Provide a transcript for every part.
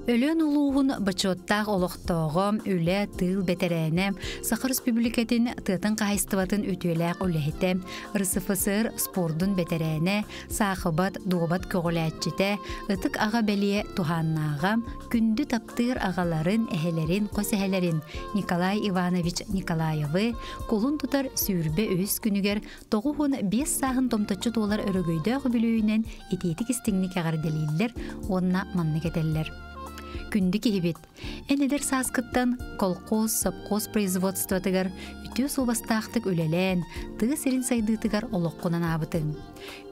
Өлөөн улууһун бочуоттаах олохтооҕо, үлэ, тыыл бэтэрээнэ, Саха Өрөспүүбүлүкэтин тыатын хаһаайыстыбатын үтүөлээх үлэһитэ, РСФСР спордун бэтэрээнэ, саахыбат, дуобат көҕүлээччитэ, ытык аҕа бэлиэ туһааннааҕа, күндү таптыыр аҕаларын, эһэлэрин, хос эһэлэрин Николай Иванович Николаевы кулун тутар 23 күнүгэр 95 сааһын томточчу туолар өрөгөйдөөх үбүлүөйүнэн итиитик истиҥник эҕэрдэлииллэр уонна маннык этэллэр. Күндү киһибит, эн эдэр сааскыттан колхоз, совхоз производствотыгар үтүө суобастаахтык үлэлээн, тыа сирин сайдыытыгар олоххун анаабытыҥ.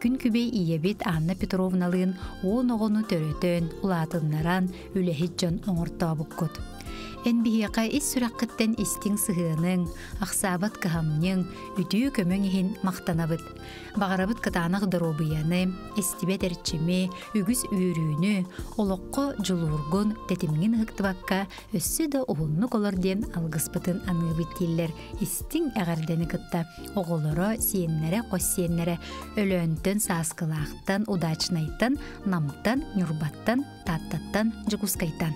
Күн күбэй ийэбит Анна Петровналыын уон оҕону төрөтөн, улаатыннаран, үлэһит дьон оҥортообуккут. Эн биһиэхэ ис сүрэххиттэн истиҥ сыһыаныҥ, ахсаабат кыһамньыҥ, үтүө көмөҥ иһин махтанабыт. Баҕарабыт кытаанах доруобуйаны, истибэт эрчими, үгүс үөрүүнү, олоххо дьулуургун, тэтимҥин ыһыктыбакка өссө да уһуннук олор диэн алгыспытын аныыбыт дииллэр истиҥ эҕэрдэни кытта оҕолоро, сиэннэрэ, хос сиэннэрэ Өлөөнтөн, Сааскылаахтан, Удачнайтан, Намтан, Ньурбаттан, Тааттаттан, Дьокуускайтан.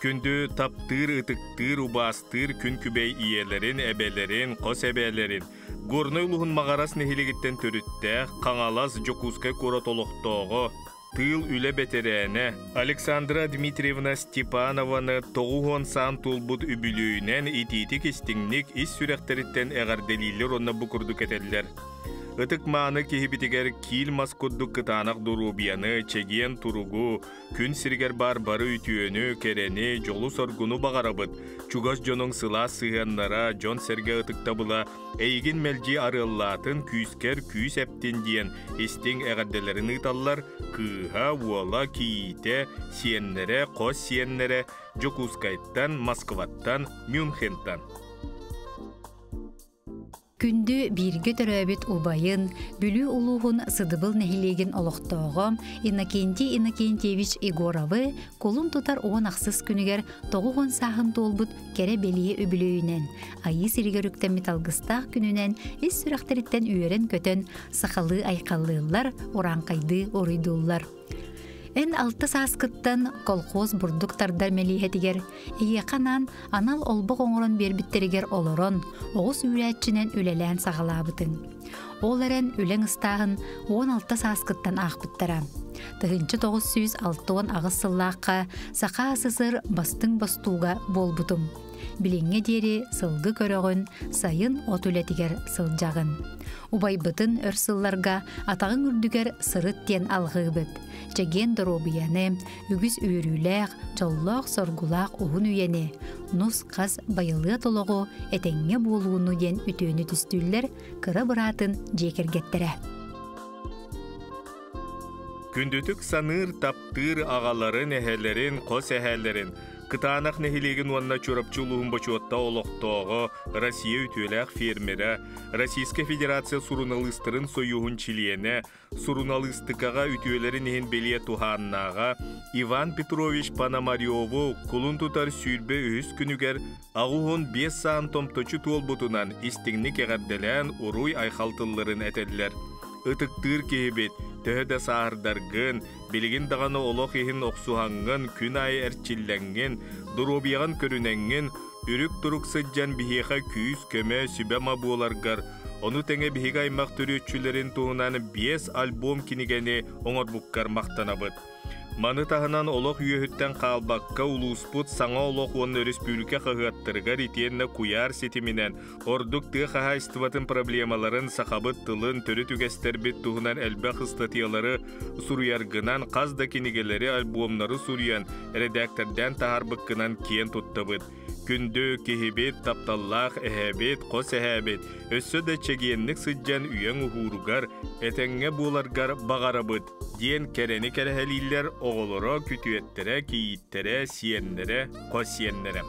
Күндү таптыыр, ытыктыыр, убаастыыр күн күбэй ийэлэрин, эбэлэрин, хос эбээлэрин, Горнай улууһун Маҕарас нэһилиэгиттэн төрүттээх Хаҥалас Дьокуускай куорат олохтооҕо, тыыл үлэ бэтэрээнэ Александра Дмитриевна Степанованы 90 саан туолбут үбүлүөйүнэн итиитик-истиҥник ис сүрэхтэриттэн эҕэрдэлииллэр уонна бу курдук этэллэр. Ытык-мааны киһибитигэр киил мас курдук кытаанах доруобуйаны, чэгиэн туругу, Күн сиригэр баар бары үтүөнү, кэрэни, дьолу-соргуну баҕарабыт. Чугас дьонуҥ сылаас сыһыаннара, дьон-сэргэ ытыктабыла эйигин мэлдьи арыаллаатын, күүскэр күүс эптин диэн истиҥ эҕэрдэлэрин ыыталлар кыыһа, уола, кийиитэ, сиэннэрэ, хос сиэннэрэ Дьокуускайтан, Москваттан, Мюнхентан. Күндү бииргэ төрөөбүт убайын, Бүлүү улууһун Сыдыбыл нэһилиэгин олохтооҕо Иннокентий Иннокентьевич Егоровы кулун тутар уон ахсыс күнүгэр 90 сааһын туолбут кэрэ бэлиэ үбүлүөйүнэн, Айыы сиригэр үктэммит алгыстаах күнүнэн ис сүрэхтэриттэн үөрэн-көтөн сахалыы айхаллыыллар, урааҥхайдыы уруйдууллар. Эн алта сааскыттан колхоз бурдук тардар мэлииһэтигэр эйиэхэ анаан анал олбох оҥорон биэрбиттэригэр олорон, оҕус үүрээччинэн үлэлээн саҕалаабытыҥ. Ол эрэн үлэҥ ыстааһын 16 сааскыттан аахпыттара. 1968 сыллаахха Саха СССР бастыҥ бостууга буолбутум. Билиҥҥэ диэри сылгы көрөҕүн, сайын от үлэтигэр сылдьаҕын. Убайбытын өр сылларга атаҕыҥ үрдүгэр сырыт диэн алҕыыбыт. Чэгиэн доруобуйаны, үгүс үөрүүлээх, дьоллоох-соргулаах уһун үйэни, нус-хас байылыат олоҕу, этэҥҥэ буолууну диэн үтүөнү түстүүллэр кыра быраатын дьиэ кэргэттэрэ. Күндүтүк саныыр, таптыыр аҕаларын, эһэлэрин, хос эһээлэрин, Кытаанах нэһилиэгин уонна Чурапчы улууһун бочуоттаах олохтооҕо, Россия үтүөлээх фермерэ, Российскай Федерация суруналыыстарын сойууһун чилиэнэ, суруналыыстыкаҕа үтүөлэрин иһин бэлиэ туһааннааҕа Иван Петрович Пономареву кулун тутар 23 күнүгэр 85 саан томточу туолбутунан истиҥник эҕэрдэлээн уруй-айхал тылларын этэллэр. Ытыктыыр киһибит, төһө да сааһырдаргын, билигин даҕаны олох иһин охсуһаҥҥын, күн аайы эрчиллэҥҥин, доруобуйаҕын көрүнэҥҥин, үрүк турук сылдьан биһиэхэ күүс-көмө, сүбэ-ама буоларгар, ону тэҥэ биһиги аймах төрүөччүлэрин туһунан биэс альбом кинигэни оҥорбуккар махтанабыт. Маны таһынан олох үөһүттэн хаалбакка улууспут Саҥа олох уонна өрөспүүбүлүкэ хаһыаттарыгар итиэннэ куйаар ситиминэн ордук тыа хаһаайыстыбатын проблемаларын, сахабыт тылын, төрүт үгэстэрбит туһунан элбэх ыстатыйалары суруйаргынан хас да кинигэлэри, альбомнары суруйан, эрэдээктэрдээн таһаарбыккынан киэн туттабыт. Күндү киһибит, тапталлаах эһээбит, хос эһээбит, өссө да чэгиэнник сылдьан үйэҥ уһууругар, этэҥҥэ буоларгар баҕарабыт, диэн кэрэни кэрэһэлииллэр оҕолоро, күтүөттэрэ, кийииттэрэ, сиэннэрэ, хос сиэннэрэ.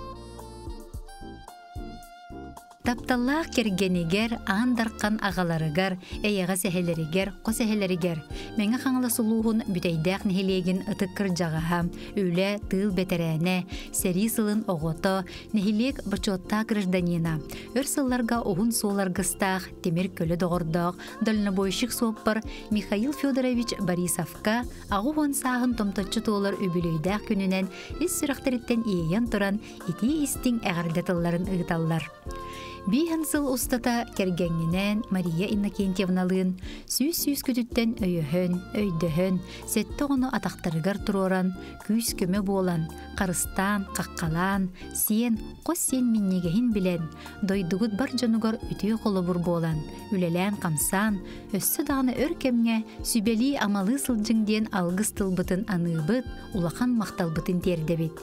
Тапталлаах кэргэнигэр, Аан Дархан аҕаларыгар, эйэҕэс эһэлэригэр, хос эһэлэригэр Мэҥэ Хаҥалас улууһун Бүтэйдээх нэһилиэгин ытык кырдьаҕаһа, үлэ, тыыл бэтэрээнэ, сэрии сылын оҕото, нэһилиэк бочуоттаах гражданина, өр сылларга уһун суол аргыстаах, тимир көлө доҕордоох дальнобойщик суоппар Михаил Федорович Борисовка 80 сааһын томточчу туолар үбүлүөйдээх күнүнэн ис сүрэхтэриттэн иэйэн туран итии-истиҥ эҕэрдэ тылларын ыыталлар. Бииһэн сыл устата кэргэҥҥинээн Мария Иннокентьевналыын сүүс-сүүс күтүттэн өйөһөн, өйдөһөн, сэттэ оҕону атахтарыгар туруоран, күүс-көмө буолан, харыстаан, хаххалаан, сиэн, хос сиэн минньигэһин билэн, дойдугут бар дьонугар үтүө холобур буолан, үлэлээн-хамсаан, өссө даҕаны өр кэмҥэ сүбэлии-амалыы сылдьыҥ диэн алгыс тылбытын аныыбыт, улахан махталбытын тиэрдэбит.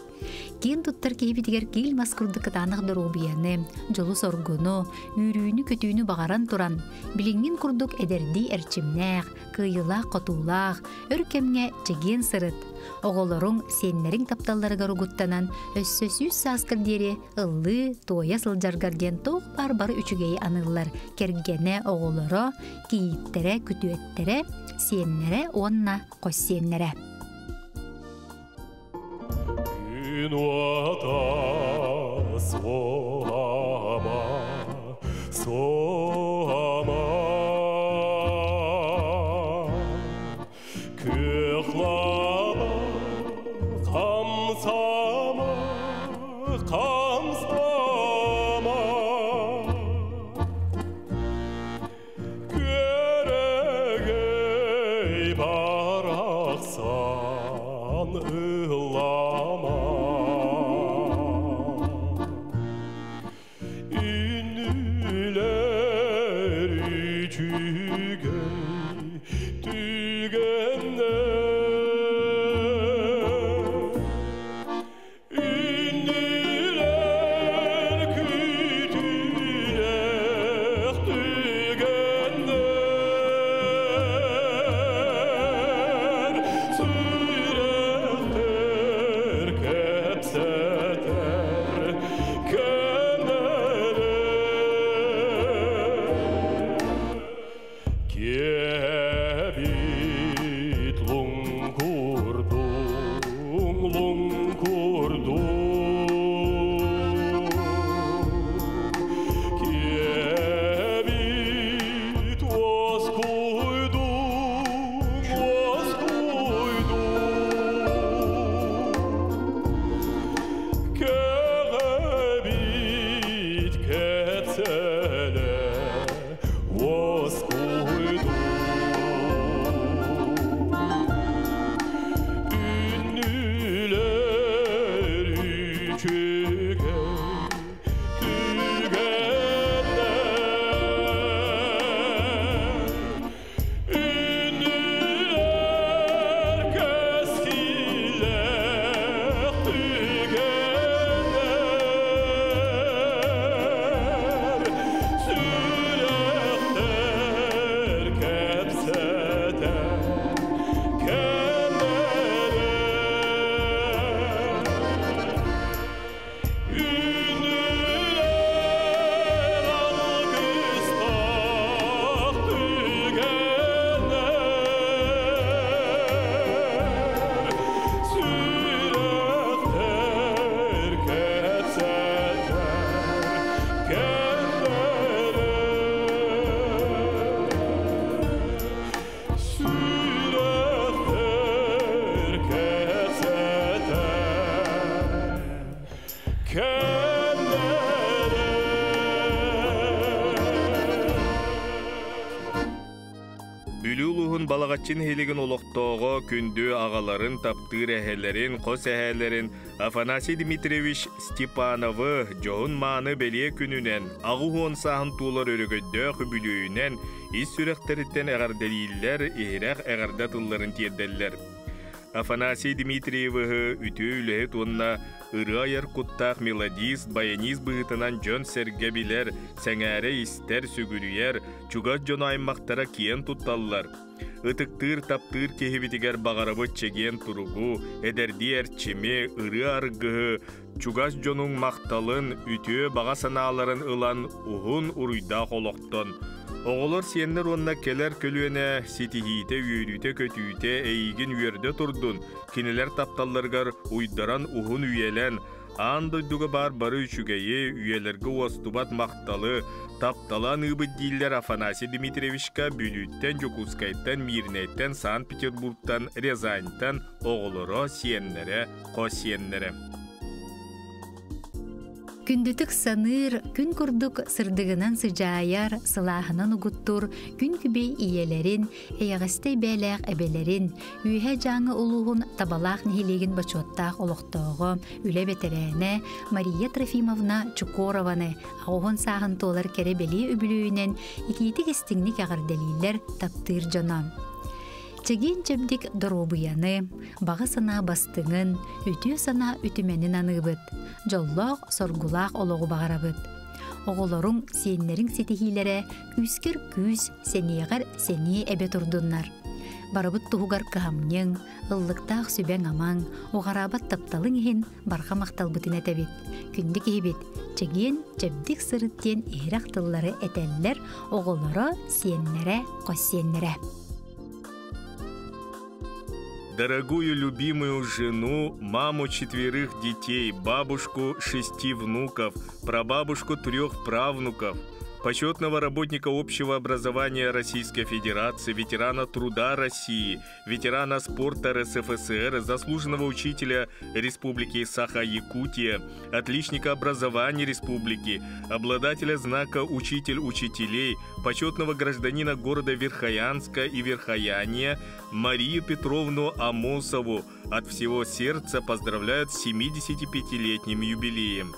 Киэн туттар киһибитигэр киил мас курдук кытаанах доруобуйаны, дьолу-соргуну, үөрүүнү-көтүүнү баҕаран туран, билиҥҥин курдук эдэрдии эрчимнээх, кыайыылаах-хотуулаах, өр кэмҥэ чэгиэн сырыт. Оҕолоруҥ, сиэннэриҥ тапталларыгар угуттанан, өссө сүүс сааскар диэри ыллыы, туойа сылдьаргар диэн туох баар бары үчүгэйи аныыллар кэргэнэ, оҕолоро, кийииттэрэ, күтүөттэрэ, сиэннэрэ уонна хос сиэннэрэ. Күн уота суоһама, суоһама. Күөх лаба хамсама, хамсама. Күөрэгэй барахсан ыллама. Үнүлэр үчүгэй түгэннэр Үннүлэр күүтүүлээх түгэннэр Сүрэхтэр кэпсэтэр кэмнэрэ Киэбит луҥкурдуҥ, луҥкурдуҥ. Киэбит уоскуйдуҥ, уоскуйдуҥ. Кэҕэбит кэпсэлэ уоскуйдуҥ. Үннүлэр үчүгэй түгэннэр Үннүлэр кэскиллээх түгэннэр Сүрэхтэр кэпсэтэр кэмнэрэ Үннүлэр алгыстаах түгэннэр Сүрэхтэр кэпсэтэр кэмнэрэ Сүрэхтэр кэпсэтэр кэмнэрэ Бүлүү улууһун Балаҕаччы нэһилиэгин олохтооҕо күндү аҕаларын, таптыыр эһэлэрин, хос эһээлэрин Афанасий Дмитриевич Степановы дьоһун-мааны бэлиэ күнүнэн, 80 сааһын туолар өрөгөйдөөх үбүлүөйүнэн ис сүрэхтэриттэн эҕэрдэлииллэр, иһирэх эҕэрдэ тылларын тиэрдэллэр. Афанасий Дмитриевиһы үтүө үлэһит уонна ырыа айар куттаах мелодист, баянист быһыытынан дьон-сэргэ билэр, сэҥээрэ истэр, сүгүрүйэр, чугас дьоно аймахтара киэн тутталлар. Ытыктыыр таптыыр киһибитигэр баҕарабыт чэгиэн туругу, эдэрдии эрчими, ырыа аргыһы, чугас дьонуҥ махталын, үтүө баҕа санааларын ылан уһун уруйдаах олохтон. Оҕолор сиэннэр уонна кэлэр көлүөнэ ситиһиитэ, үөрүүтэ-көтүүтэ эйигин үөрдэ турдун, кинилэр тапталларыгар уйдаран уһун үйэлэн, аан дойдуга баар бары үчүгэйи, үйэлэргэ уостубат махталы, тапталы аныыбыт дииллэр Афанасий Дмитриевичка Бүлүүттэн, Дьокуускайтан, Миирнэйтэн, Санкт-Петербургтан, Рязаньтан оҕолоро, сиэннэрэ, хос сиэннэрэ. Күндүтүк саныыр, күн курдук сырдыгынан сыдьаайар, сылааһынан угуттуур күн күбэй ийэлэрин, эйэҕэстэй бээлээх эбэлэрин, Үөһээ Дьааҥы улууһун Табалаах нэһилиэгин бочуоттаах олохтооҕо, үлэ бэтэрээнэ Мария Трофимовна Чукорованы аҕыһын сааһын туолар кэрэ бэлиэ үбүлүөйүнэн итиитик-истиҥник эҕэрдэлииллэр таптыыр дьоно. Чэгиэн-чэбдик доруобуйаны, баҕа санаа бастыҥын, үтүө санаа үтүмэнин аныыбыт, дьоллоох, соргулаах олоҕу баҕарабыт. Оҕолоруҥ, сиэннэриҥ ситиһиилэрэ күүскэр күүс, сэниэҕэр сэниэ эбэ турдуннар. Барыбыт туһугар кыһамньыҥ, ыллыктаах сүбэҥ-амаҥ, уҕараабат тапталыҥ иһин барҕа махталбытын этэбит. Күндү киһибит, чэгиэн, чэбдик сырыт диэн иһирэх тыллары этэллэр оҕолоро, сиэннэрэ, хос сиэннэрэ. Дорогую любимую жену, маму четверых детей, бабушку шести внуков, прабабушку трех правнуков, почетного работника общего образования Российской Федерации, ветерана труда России, ветерана спорта РСФСР, заслуженного учителя Республики Саха-Якутия, отличника образования республики, обладателя знака «Учитель учителей», почетного гражданина города Верхоянска и Верхояния Марию Петровну Амосову от всего сердца поздравляют с 75-летним юбилеем.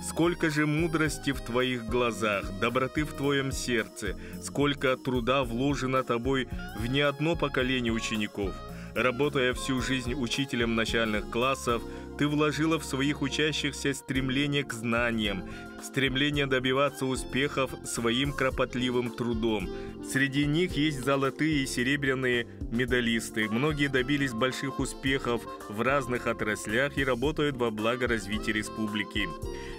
Сколько же мудрости в твоих глазах, доброты в твоем сердце, сколько труда вложено тобой в не одно поколение учеников. Работая всю жизнь учителем начальных классов, ты вложила в своих учащихся стремление к знаниям, стремление добиваться успехов своим кропотливым трудом. Среди них есть золотые и серебряные медалисты. Многие добились больших успехов в разных отраслях и работают во благо развития республики.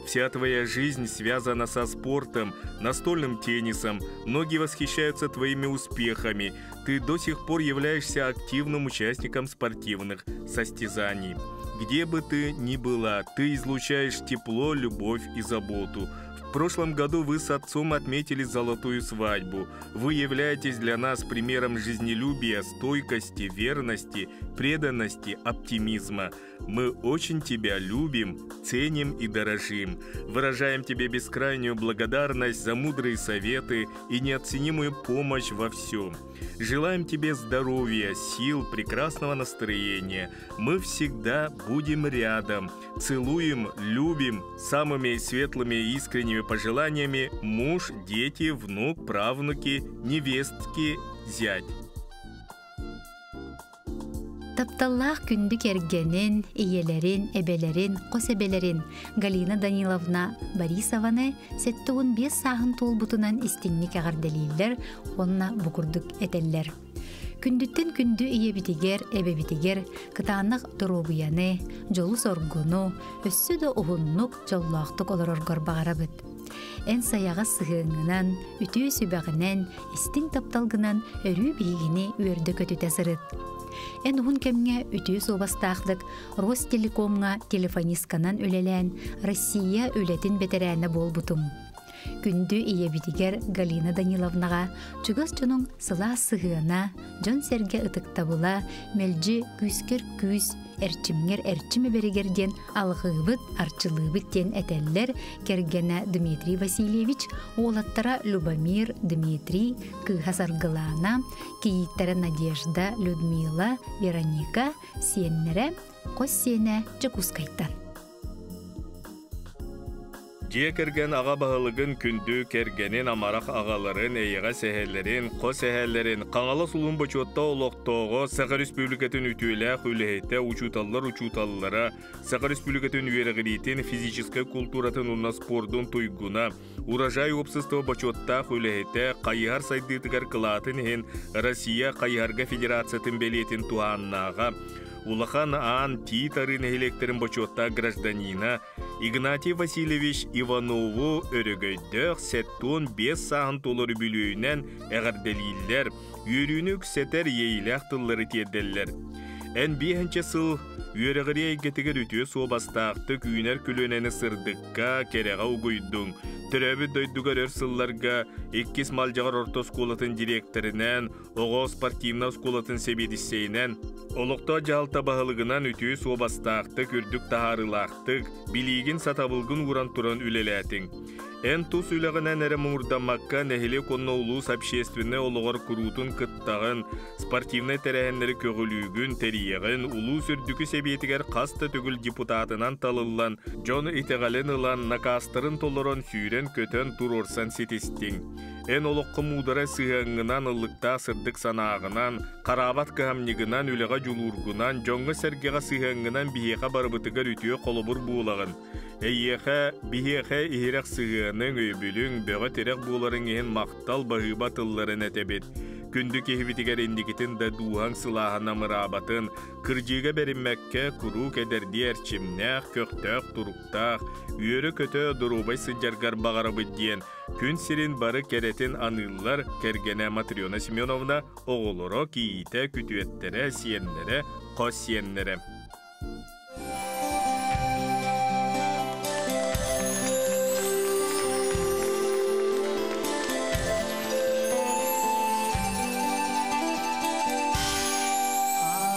Вся твоя жизнь связана со спортом, настольным теннисом. Многие восхищаются твоими успехами. Ты до сих пор являешься активным участником спортивных состязаний. Где бы ты ни была, ты излучаешь тепло, любовь и заботу. В прошлом году вы с отцом отметили золотую свадьбу. Вы являетесь для нас примером жизнелюбия, стойкости, верности, преданности, оптимизма. Мы очень тебя любим, ценим и дорожим. Выражаем тебе бескрайнюю благодарность за мудрые советы и неоценимую помощь во всем. Желаем тебе здоровья, сил, прекрасного настроения. Мы всегда будем рядом. Целуем, любим самыми светлыми и искренними пожеланиями муж, дети, внук, правнуки, невестки, зять. Тапталлаах күндү кэргэнин, ийэлэрин, эбэлэрин, хос эбэлэрин Галина Даниловна Борисованы 75 сааһын туолбутунан истиҥник эҕэрдэлииллэр уонна бу курдук этэллэр. Күндүттэн күндү ийэбитигэр, эбэбитигэр кытаанах доруобуйаны, дьолу-соргуну, өссө да уһуннук, дьоллоохтук олороргор баҕарабыт. Эн сайаҕас сыһыаҥҥынан, үтүө сүбэҕинэн, истиҥ тапталгынан өрүү биһигини үөрдэ-көтүтэ сырыт. Эн уһун кэмҥэ үтүө суобастаахтык Ростелекомҥа телефонистканан үлэлээн Россия үлэтин бэтэрээнэ буолбутуҥ. Күндү ийэбитигэр Галина Даниловнаҕа чугас дьонуҥ сылаас сыһыана, дьон-сэргэ ытыктабыла мэлдьи күүскэр күүс, эрчимҥэр эрчим эбэригэр диэн алҕыыбыт, арчылыыбыт диэн этэллэр кэргэнэ Дмитрий Васильевич, уолаттара Любомир, Дмитрий, кыыһа Саргылаана, кийииттэрэ Надежда, Людмила, Вероника, сиэннэрэ, хос сиэнэ Дьокуускайтан. Дьиэ кэргэн аҕа баһылыгын күндү кэргэнин амарах аҕаларын, эйэҕэс эһэлэрин, хос эһэлэрин, Хаҥалас улуун бочуоттаах олохтооҕо, Саха Республикатын үтүөлээх үлэһитэ, учууталлар учууталлара, Саха Республикатын үөрэҕириитин, физическэй култууратын уонна спордун туйгуна, Урожай уопсастыба бочуоттаах үлэһитэ, хайыһар сайдыытыгар кылаатын иһин Россия хайыһарга федерациятын бэлиэтин туһааннааҕа, Улахан Аан Тиит Арыы нэһилиэктэрин бочуоттаах гражданина Игнатий Васильевич Иванову өрөгөйдөөх 75 сааһын туолар үбүлүөйүнэн эҕэрдэлииллэр, үөрүүнү үксэтэр иэйиилээх тыллары тиэрдэллэр. Эн биэһинчэ сыл үөрэҕирии эйгэтигэр үтүө суобастаахтык үүнэр көлүөнэни сырдыкка, кэрэҕэ угуйдуҥ. Төрөөбүт дойдугар өр сылларга иккис Малдьаҕар орто оскуолатын дириэктэринэн, оҕо спортивнай оскуолатын сэбиэдиссэйинэн, олохтоох дьаһалта баһылыгынан үтүө суобастаахтык, үрдүк таһаарыылаахтык, билиигин сатабылгын ууран туран үлэлээтиҥ. Эн тус үлэҕинэн эрэ муҥурдаммакка, нэһилиэк уонна улуус общественнай олоҕор куруутун кыттаҕын, спортивнай тэрээһиннэри көҕүлүүгүн, тэрийэҕин, улуус үрдүкү сэбиэтигэр хас да төгүл депутатынан талыллан, дьон итэҕэлин ылан, накаастарын толорон сүүрэн-көтөн туруорсан ситистиҥ. Эн олоххо муударай сыһыаҥҥынан, ыллыктаах сырдык санааҕынан, хараабат кыһамньыгынан, үлэҕэ дьулуургунан, дьоҥҥо-сэргэҕэ сыһыаҥҥынан биһиэхэ барыбытыгар үтүө холобур буолаҕын. Эйиэхэ, биһиэхэ иһирэх сыһыаныҥ, өйөбүлүҥ, бөҕө тирэх буоларыҥ иһин махтал баһыыба тылларын этэбит. Күндү киһибитигэр инникитин да дууһаҥ сылааһын амыраабатын, кырдьыыга бэриммэккэ куруук эдэрдии эрчимнээх, көхтөөх туруктаах, үөрэ-көтө доруобай сылдьаргар баҕарабыт диэн күн сирин бары кэрэтин аныыллар кэргэнэ Матрена Семеновна, оҕолоро, кийиитэ, күтүөттэрэ, сиэннэрэ, хос сиэннэрэ.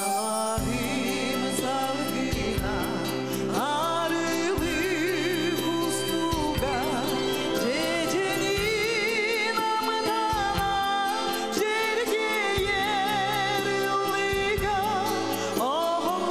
Аларым салгына, арылы кустуга, Дьэдьэнин амтана, дьэргэйэр ыллыга, Оҕом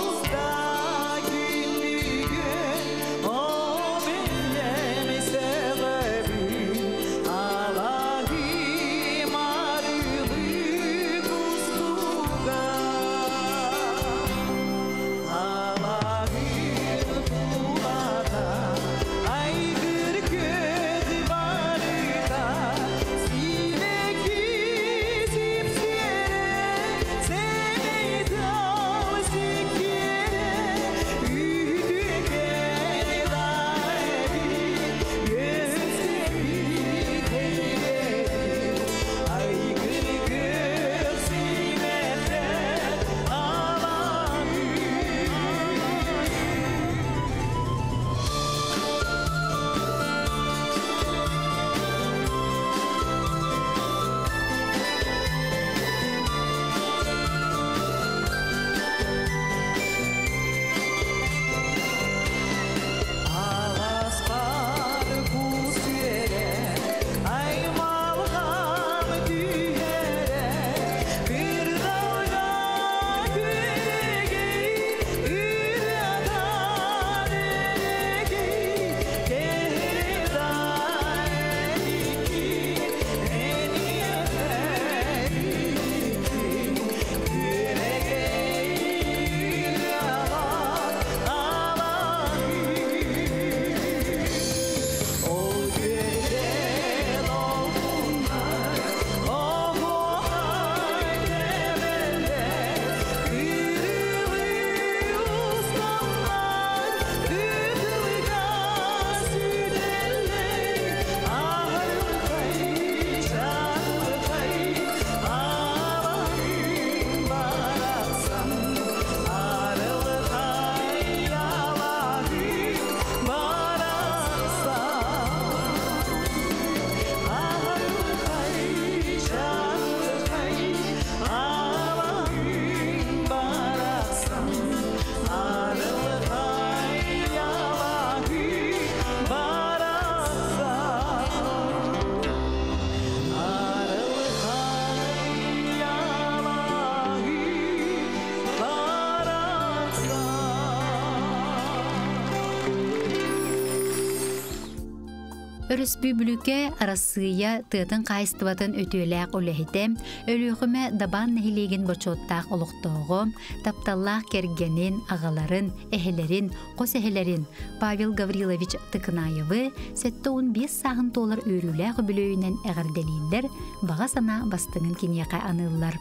Өрөспүүбүлүкэ Арассыыйа тыатын хаһаайыстыбатын үтүөлээх үлэһитэ, Өлүөхүмэ Дабаан нэһилиэгин бочуоттаах олохтооҕо, тапталлаах кэргэнин, аҕаларын, эһэлэрин, хос эһэлэрин Павел Гаврилович Тыкынаевы 75 сааһын туолар үөрүүлээх үбүлүөйүнэн эҕэрдэлииллэр, баҕа санаа бастыҥын киниэхэ аныыллар.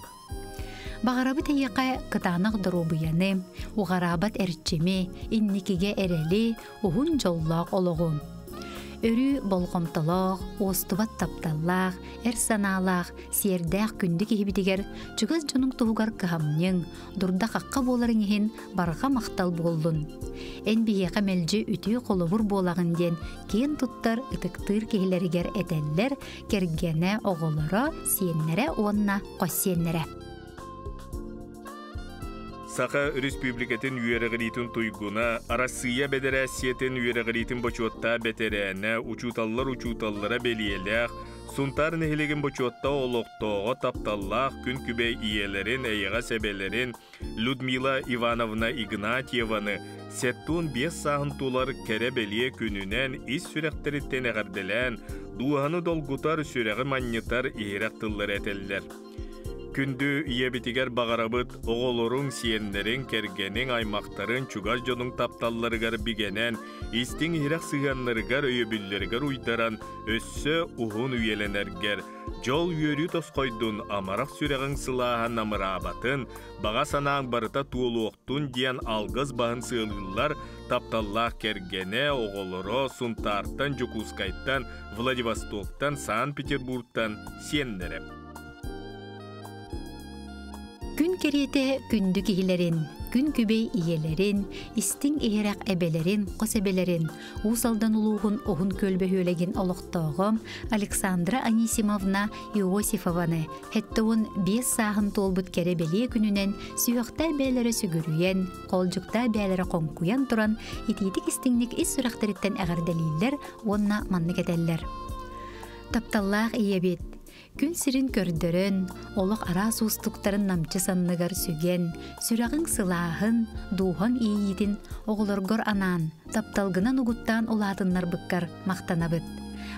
Баҕарабыт эйиэхэ кытаанах доруобуйаны, уҕараабат эрчими, инникигэ эрэли, уһун дьоллоох олоҕу. Өрүү болҕомтолоох, уостубат тапталлаах, эр санаалаах, сиэрдээх күндү киһибитигэр чугас дьонуҥ туһугар кыһамньыҥ, дурда-хахха буоларыҥ иһин барҕа махтал буоллун. Эн биһиэхэ мэлдьи үтүө холобур буолаҕын диэн киэн туттар, ытыктыыр киһилэригэр этэллэр кэргэнэ, оҕолоро, сиэннэрэ уонна хос сиэннэрэ. Саха Өрөспүүбүлүкэтин үөрэҕириитин туйгуна, Арассыыйа Бэдэрээссийэтин үөрэҕириитин бочуоттаах бэтэрээнэ, учууталлар учууталлара бэлиэлээх, Сунтаар нэһилиэгин бочуоттаах олохтооҕо тапталлаах күн күбэй ийэлэрин, эйэҕэс эбэлэрин Людмила Ивановна Игнатьеваны 75 сааһын тулар кэрэ-бэлиэ күнүнэн ис сүрэхтэриттэн эҕэрдэлээн, дууһаны долгутар, сүрэҕи манньытар иһирэх тыллары этэллэр. Күндү ийэбитигэр баҕарабыт оҕолоруҥ, сиэннэриҥ, кэргэниҥ, аймахтарыҥ, чугас дьонуҥ тапталларыгар бигэнэн, истиҥ-иһирэх сыһыаннарыгар, өйөбүллэригэр уйдаран, өссө уһун үйэлэнэргэр, дьол-үөрүү тосхойдун, амарах сүрэҕиҥ сылааһа намыраабатын, баҕа санааҥ барыта туолуохтун диэн алгыс баһын сыалыыллар тапталлаах кэргэнэ, оҕолоро Сунтаартан, Дьокуускайтан, Владивостоктан, Санкт-Петербургтан сиэннэрэ. Күн кэриэтэ күндү киһилэрин, күн күбэй ийэлэрин, истиҥ иһирэх эбэлэрин, хос эбэлэрин, Уус Алдан улууһун Уһун Күөл бөһүөлэгин олохтооҕо Александра Анисимовна Иосифованы 75 сааһын туолбут кэрэ бэлиэ күнүнэн сүһүөхтээх бэйэлэрэ сүгүрүйэн, холдьуктаах бэйэлэрэ хоҥкуйан туран итиитик-истиҥник ис сүрэхтэриттэн эҕэрдэлииллэр уонна маннык этэллэр. Тапталлаах ийэбит, Күн сирин көрдөрөн, олох араас уустуктарын намчы санныгар сүгэн, сүрэҕиҥ сылааһын, дууһаҥ иэйиитин оҕолоргор анаан, тапталгынан угуттаан улаатыннарбыккар махтанабыт.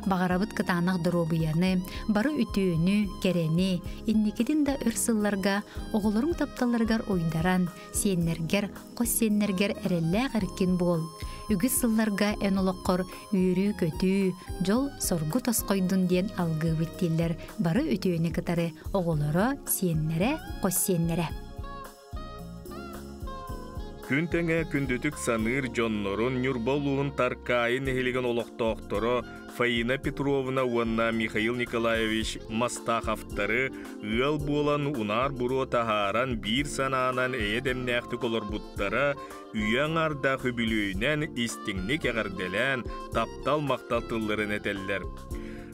Баҕарабыт кытаанах доруобуйаны, бары үтүөнү, кэрэни, инникитин да өр сылларга оҕолоруҥ тапталларыгар уйдаран, сиэннэргэр, хос сиэннэргэр эрэллээх эркин буол. Үгүс сылларга эн олоххор үөрүү-көтүү, дьол-соргу тосхойдун диэн алгыыбыт дииллэр бары үтүөнү кытары оҕолоро, сиэннэрэ, хос сиэннэрэ. Күн тэҥэ күндүтүк саныыр дьоннорун Ньурба улууһун Таркаайы нэһилигин олохтоохторо Фаина Петровна уонна Михаил Николаевич Мастаховтары ыал буолан унаар буруо таһааран биир санаанан эйэ дэмнээхтик олорбуттара үйэ аҥаардаах үбүлүөйүнэн истиҥник эҕэрдэлээн таптал-махтал тылларын этэллэр.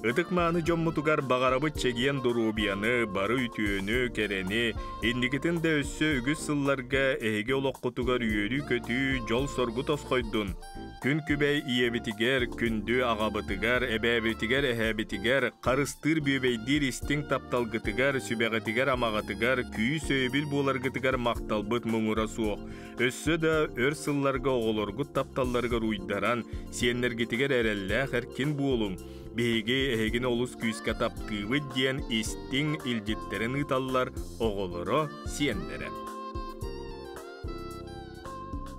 Ытык-мааны дьоммутугар баҕарабыт чэгиэн доруобуйаны, бары үтүөнү, кэрэни, инникитин да өссө үгүс сылларга эһиги олоххутугар үөрүү-көтүү, дьол-соргу тосхойдун! Күн күбэй ийэбитигэр, күндү аҕабытыгар, эбээбитигэр, эһээбитигэр, харыстыыр бүөбэйдиир истиҥ тапталгытыгар, сүбэҕитигэр-амаҕытыгар, күүс-өйөбүл буоларгытыгар махталбыт муҥура суох. Өссө да өр сылларга оҕолоргут тапталларыгар уйдаран, сиэннэргитигэр эрэллээх эркин буолуҥ. Биһиги эһигини олус күүскэ таптыыбыт диэн истиҥ илдьиттэрин ыыталлар оҕолоро, сиэннэрэ.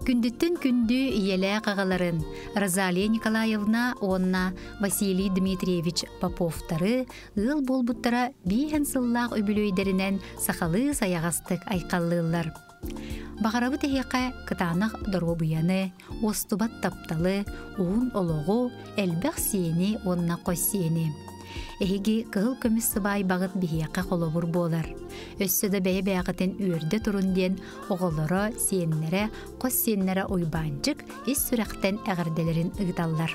Күндүттэн күндү ийэлээх аҕаларын Розалия Николаевна уонна Василий Дмитриевич Поповтары ыал буолбуттара биэһэн сыллаах үбүлүөйдэринэн сахалыы сайаҕастык айхаллыыллар. Баҕарабыт эһиэхэ кытаанах доруобуйаны, уостубат тапталы, уһун олоҕу, элбэх сиэни уонна хос сиэни. Эһиги кыһыл көмүс сыбаайбаҕыт биһиэхэ холобур буолар. Өссө да бэйэ-бэйэҕитин үөрдэ турун диэн оҕолоро, сиэннэрэ, хос сиэннэрэ Уйбаанчык ис сүрэхтэн эҕэрдэлэрин ыыталлар.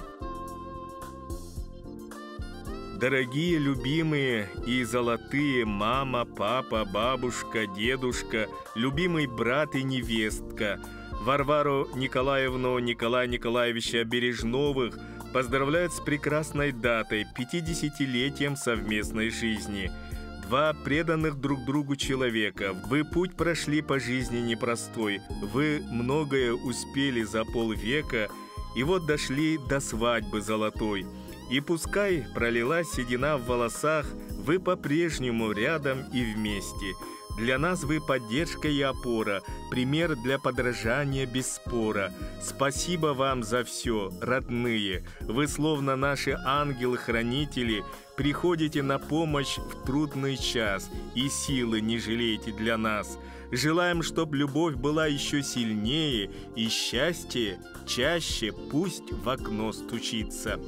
Дорогие любимые и золотые мама, папа, бабушка, дедушка, любимый брат и невестка, Варвару Николаевну Николая Николаевича Бережновых поздравляют с прекрасной датой – 50-летием совместной жизни – Два преданных друг другу человека. Вы путь прошли по жизни непростой. Вы многое успели за полвека. И вот дошли до свадьбы золотой. И пускай пролилась седина в волосах, вы по-прежнему рядом и вместе. Для нас вы поддержка и опора, пример для подражания без спора. Спасибо вам за все, родные. Вы словно наши ангелы-хранители, приходите на помощь в трудный час и силы не жалеете для нас. Желаем, чтоб любовь была еще сильнее и счастье чаще пусть в окно стучится.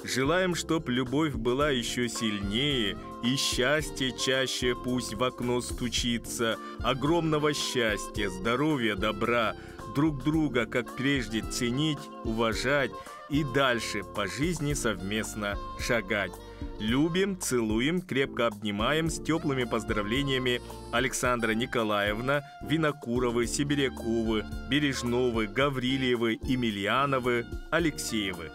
Желаем, чтоб любовь была еще сильнее, и счастье чаще пусть в окно стучится. Огромного счастья, здоровья, добра, друг друга, как прежде, ценить, уважать и дальше по жизни совместно шагать. Любим, целуем, крепко обнимаем с теплыми поздравлениями Александра Николаевна, Винокуровы, Сибиряковы, Бережновы, Гаврилиевы, Емельяновы, Алексеевы.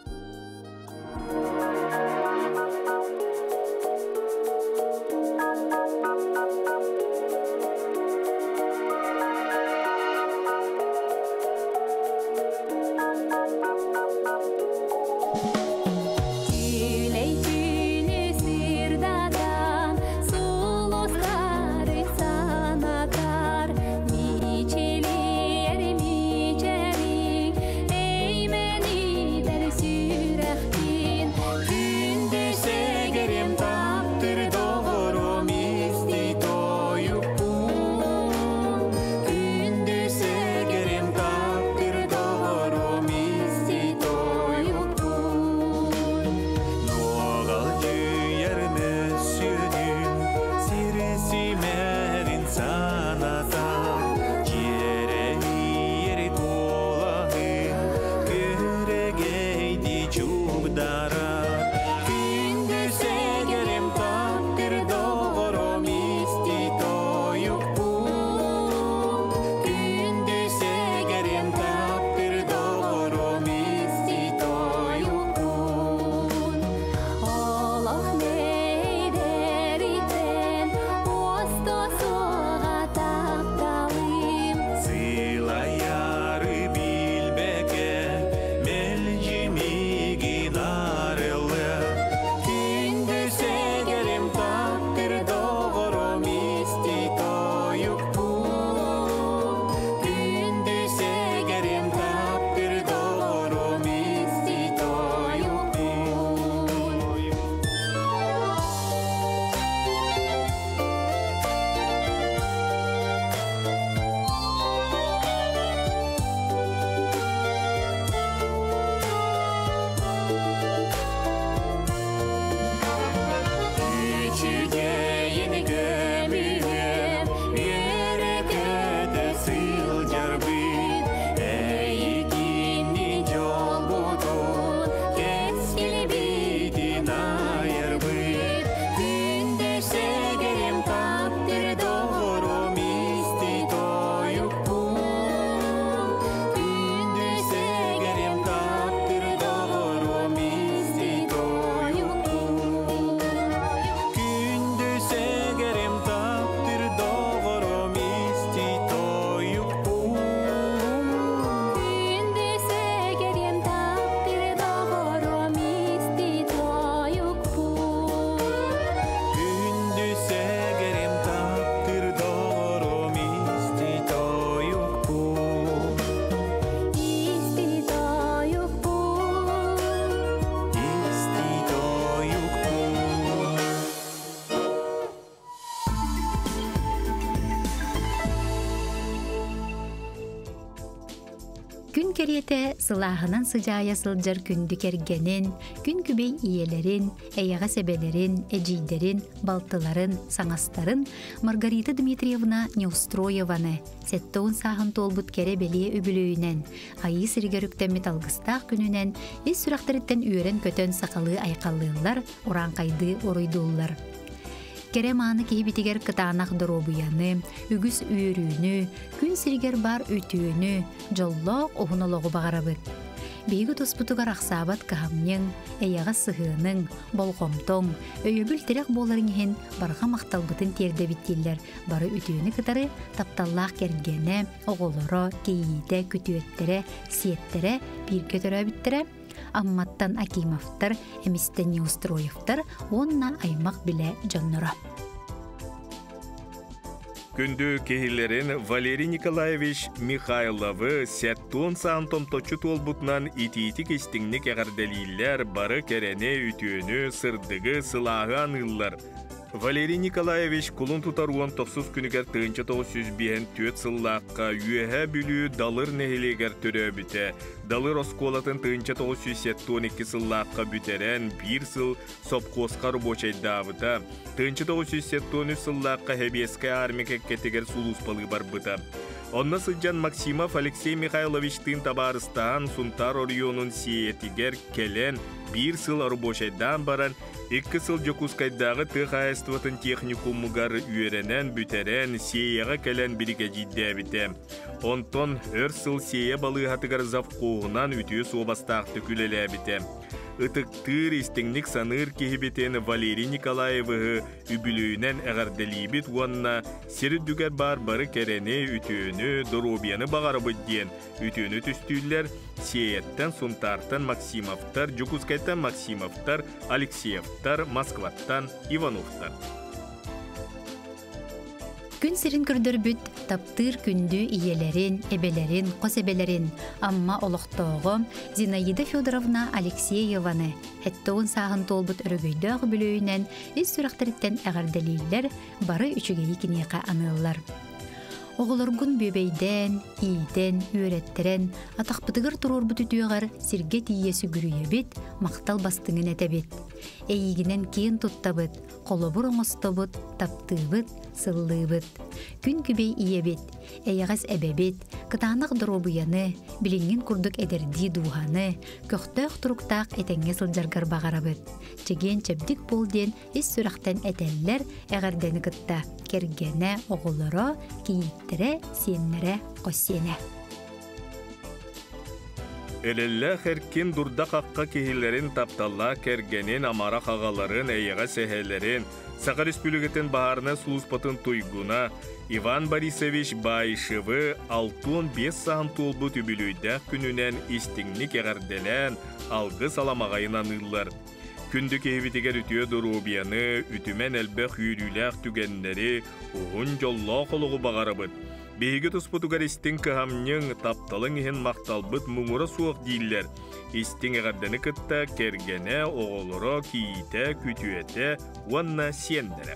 Күн кэриэтэ сылааһынан сыдьаайа сылдьар күндү кэргэнин, күн күбэй ийэлэрин, эйэҕэс эбэлэрин, эдьиийдэрин, балтыларын, саҥастарын Маргарита Дмитриевна Неустроеваны 70 сааһын туолбут кэрэ бэлиэ үбүлүөйүнэн, Айыы сиригэр үктэммит алгыстаах күнүнэн ис сүрэхтэриттэн үөрэн-көтөн сахалыы айхаллыыллар, урааҥхайдыы уруйдууллар. Кэрэ мааны киһибитигэр кытаанах доруобуйаны, үгүс үөрүүнү, күн сиригэр баар үтүөнү, дьоллоох уһун олоҕу баҕарабыт. Биһиги туспутугар ахсаабат кыһамньыҥ, эйэҕэс сыһыаныҥ, болҕомтоҥ, өйөбүл тирэх буоларыҥ иһин барҕа махталбытын тиэрдэбит дииллэр бары үтүөнү кытары тапталлаах кэргэнэ, оҕолоро, кийиитэ, күтүөттэрэ, сиэттэрэ, бииргэ төрөөбүттэрэ. Амматтан Акимовтар, Эмистэн Неустроевтар уонна аймах билэ дьонноро. Күндү киһилэрин Валерий Николаевич Михайловы сеттуон саан томточчу туолбутунан итиитик истиҥник эҕэрдэлииллэр, бары кэрэни, үтүөнү, сырдыгы, сылааһы аныыллар. Валерий Николаевич кулун тутар 19 күнүгэр 1954 сыллаахха Үөһээ Бүлүү Далыр нэһилиэгэр төрөөбүтэ. Далыр оскуолатын 1972 сыллаахха бүтэрэн, биир сыл сопхуоска рабочайдаабыта. 1973 сыллаахха Сэбиэскэй армия кэккэтигэр сулууспалыы барбыта. Онно сылдьан Максимов Алексей Михайловичтыын табаарыстаһан Сунтаар оройуонун Сиэйэтигэр кэлэн биир сыл рабочайдаан баран Икки сыл Дьокуускайдааҕы тыа хаһаайыстыбатын техникумугар үөрэнэн бүтэрэн, Сиэйэҕэ кэлэн биригэдьиирдээбитэ. Онтон өр сыл Сиэйэ балыыһатыгар завхоһунан үтүө суобастаахтык үлэлээбитэ. Ытыктыыр, истиҥник саныыр киһибитин Валерий Николаевыһы үбүлүөйүнэн эҕэрдэлиибит уонна сир үрдүгэр баар бары кэрэни, үтүөнү, доруобуйаны баҕарабыт диэн Үтүөнү түстүүллэр Сиэйэттэн, Сунтаартан Максимовтар, Дьокуускайтан Максимовтар, Алексеевтар, Москваттан Ивановтар. Күн сирин көрдөрбүт таптыыр күндү ийэлэрин, эбэлэрин, хос эбэлэрин Амма олохтооҕо Зинаида Федоровна Алексееваны 70 сааһын туолбут өрөгөйдөөх үбүлүөйүнэн ис сүрэхтэриттэн эҕэрдэлииллэр, бары үчүгэйи киниэхэ аныыллар. Оҕолоргун бүөбэйдээн, иитэн, үөрэттэрэн, атахпытыгар туруорбут үтүөҕэр сиргэ тиийэ сүгүрүйэбит, махтал бастыҥын этэбит. Эйиигинэн киэн туттабыт, холобур оҥостобут, таптыыбыт, сыллыыбыт. Күн күбэй ийэбит, эйэҕэс эбэбит, кытаанах доруобуйаны, билиҥҥин курдук эдэрдии дууһаны, көхтөөх туруктаах этэҥҥэ сылдьаргар баҕарабыт. Чэгиэн-чэбдик буол диэн ис сүрэхтэн этэллэр, эҕэрдэни кытта кэргэнэ, оҕолоро, кийииттэрэ, сиэннэрэ, хос сиэнэ. Элэллээх эркин дурда-хахха киһилэрин тапталлаах кэргэнин, амарах аҕаларын, эйэҕэс эһэлэрин, Саха Республикатын баһаарынай сулууспатын туйгуна Иван Борисович Баишевы 65 сааһын туолбут үбүлүөйдээх күнүнэн истиҥник эҕэрдэлээн, алгыс аламаҕайын аныыллар. Күндү киһибитигэр үтүө доруобуйаны, үтүмэн элбэх үөрүүлээх түгэннэри, уһун дьоллоох олоҕу баҕарабыт. Биһиги туспутугар истиҥ кыһамньыҥ, тапталыҥ иһин махталбыт муҥура суох дииллэр. Истиҥ эҕэрдэни кытта кэргэнэ, оҕолоро, кийиитэ, күтүөтэ уонна сиэннэрэ.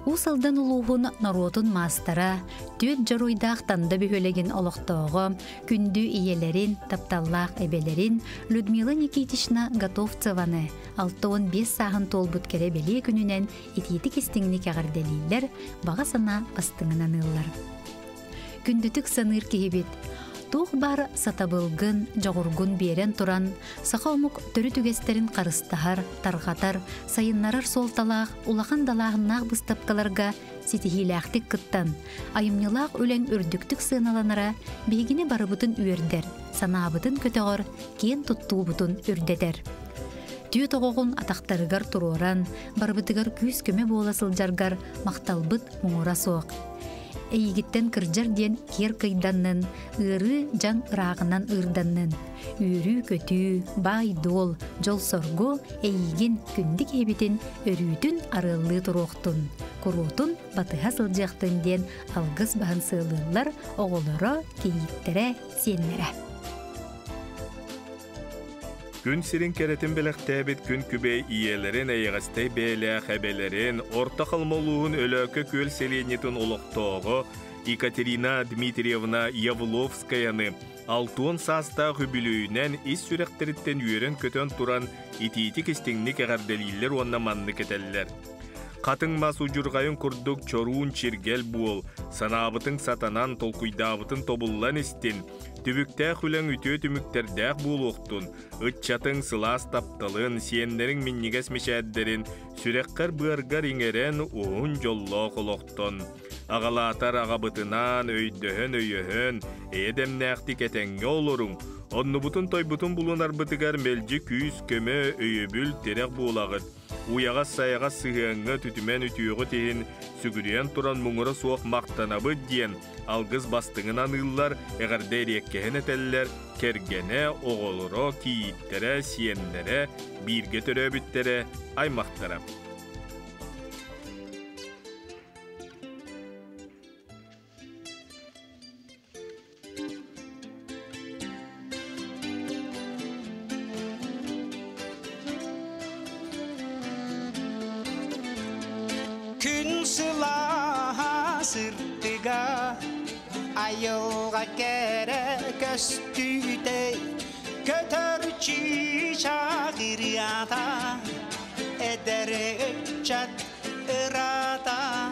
Уус Алдан улууһун норуотун маастара, түөрт дьоруойдаах Танда бөһүөлэгин олохтооҕо, күндү ийэлэрин, тапталлаах эбэлэрин Людмила Никитична Готовцеваны 65 сааһын туолбут кэрэ бэлиэ күнүнэн итиитик истиҥник эҕэрдэлииллэр, баҕа санаа бастыҥын аныыллар. Күндүтүк саныыр киһибит. Туох баар сатабылгын, дьоҕургун биэрэн туран, саха омук төрүт үгэстэрин харыстаһар, тарҕатар, сайыннарар суолталаах улахан далааһыннаах быыстапкаларга ситиһиилээхтик кыттан, айымньылаах үлэҥ үрдүктүк сыаналанара биһигини барыбытын үөрдэр, санаабытын көтөҕөр, киэн туттуубутун үрдэтэр. Түөт оҕоҕун атахтарыгар туруоран, барыбытыгар күүс-көмө буола сылдьаргар махталбыт муҥура суох. Эйигиттэн кырдьар диэн киэр кыйданнын, ыарыы дьаҥ ырааҕынан ыырданнын. Үөрүү-көтүү, баай-дуол, дьол-соргу эйигин күндү киһибитин өрүүтүн арыаллыы туруохтун, куруутун батыһа сылдьыахтын диэн алгыс баһын сыалыыллар оҕолоро, кийииттэрэ, сиэннэрэ. Күн сирин кэрэтин бэлэхтээбит күн күбэй ийэлэрин эйэҕэстэй бэйэлээх эбэлэрин, Орто Халыма улууһун Өлөөкө Күөл сэлиэнньэтин олохтооҕо Екатерина Дмитриевна Явловскаяны 60 саастаах үбүлүөйүнэн ис сүрэхтэриттэн үөрэн-көтөн туран итиитик-истиҥник эҕэрдэлииллэр уонна маннык этэллэр. Хатыҥ мас удьурҕайын курдук чоруун чиргэл буол, санаабытыҥ сатанан, толкуйдаабытын тобуллан истин, Түбүктээх үлэҥ үтүө түмүктэрдээх буолуохтун, ыччатыҥ сылаас тапталын, сиэннэриҥ минньигэс мичээрдэрин сүрэххэр-быаргар иҥэрэн уһун дьоллоох олохтон. Аҕалаатар аҕабытынаан өйдөһөн-өйөһөн, эйэ-дэмнээхтик этэҥҥэ олоруҥ, оннубутун-тойбутун булунарбытыгар мэлдьи күүс-көмө, өйөбүл, тирэх буолаҕыт. Уйаҕас-сайаҕас сыһыаҥҥа үтүмэн үтүөҕүт иһин сүгүрүйэн туран муҥура суох махтанабыт диэн алгыс бастыҥын аныыллар, эҕэрдэ эриэккэһин этэллэр, кэргэнэ, оҕолоро, кийииттэрэ, сиэннэрэ, бииргэ төрөөбүттэрэ, аймахтара. Күн сылааһа сырдыга, айылҕа кэрэ көстүүтэ, көтөр чыычаах ырыата, эдэр ыччат ырата.